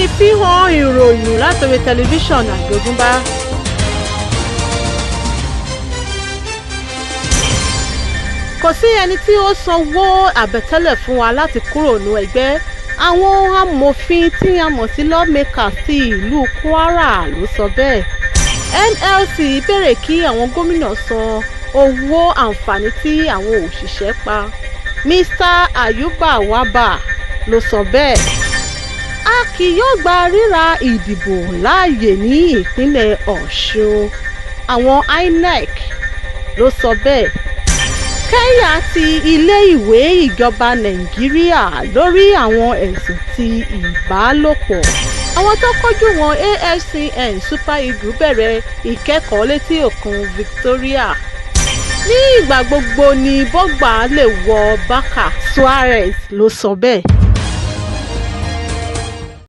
Ìfihàn ìròyìn látòrí tẹlifíṣàn àjogúnbá. Kò sí ẹni tí ó sanwó àbẹ̀tẹ́lẹ̀ fún wa láti kúrò ní ẹgbẹ́. Àwọn amòfin tí a mọ̀ sí lawmakers ti ìlú Kwara ló sọ bẹ́ẹ̀. NLC béèrè kí àwọn gómìnà san owó àǹfààní tí àwọn òṣìṣẹ́ pa. Mr Ayuba Wabba ló sọ bẹ́ẹ̀. A kì yóò gba ríra ìdìbò láàyè ní ìpínlẹ̀ Ọ̀ṣun. Àwọn INEC ló sọ bẹ́ẹ̀. Kẹ́ńyà ti ilé-ìwé ìjọba Nàìjíríà lórí àwọn ẹ̀sùn ti ìbálòpọ̀. Àwọn tó kójú wọn AFCN Super Eagles bẹ̀rẹ̀ ìkẹ́kọ̀ọ́ létí òkun Victoria. Ní ìgbà gbogbo ni Bọ́gbà lè wọ Barca, Suarez ló sọ bẹ́ẹ̀.